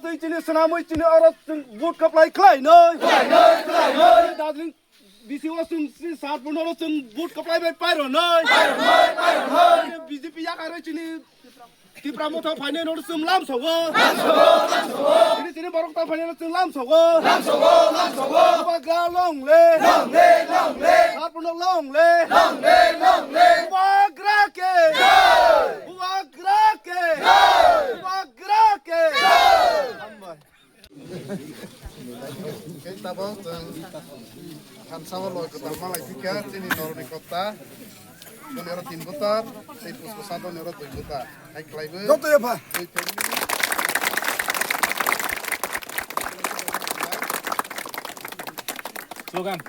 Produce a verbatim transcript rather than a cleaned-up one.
Twi chini swnamwi chini oro chwng vote kwplai khlai noi. Khlai noi, khlai noi. Darjeeling B C O chwng si sar phuno oro chwng vote kwplai bai pairo noi. Pairo noi, pairo noi. B J P yakarwi chini Tipra Motha phainai no chwng lam sogo. Lam sogo, lam sogo. Chini chini borok ta phainai no chwng lam sogo. Lam sogo, lam sogo. Bubagra long live. Long live, long live. Sar phuno long live. Long live, long live. Bubagra ke. Jai. Bubagra ke. Jai. Bubagra ke. Jai. Hambai. Khe tabok chwng thansa o loi kwtal ma lai thikha chini noroni kota. Chini oro tin butar, tei pusko sadoni oro dui butar. Hai khlaiwi. Joto ya pha. Dui family. Slogan.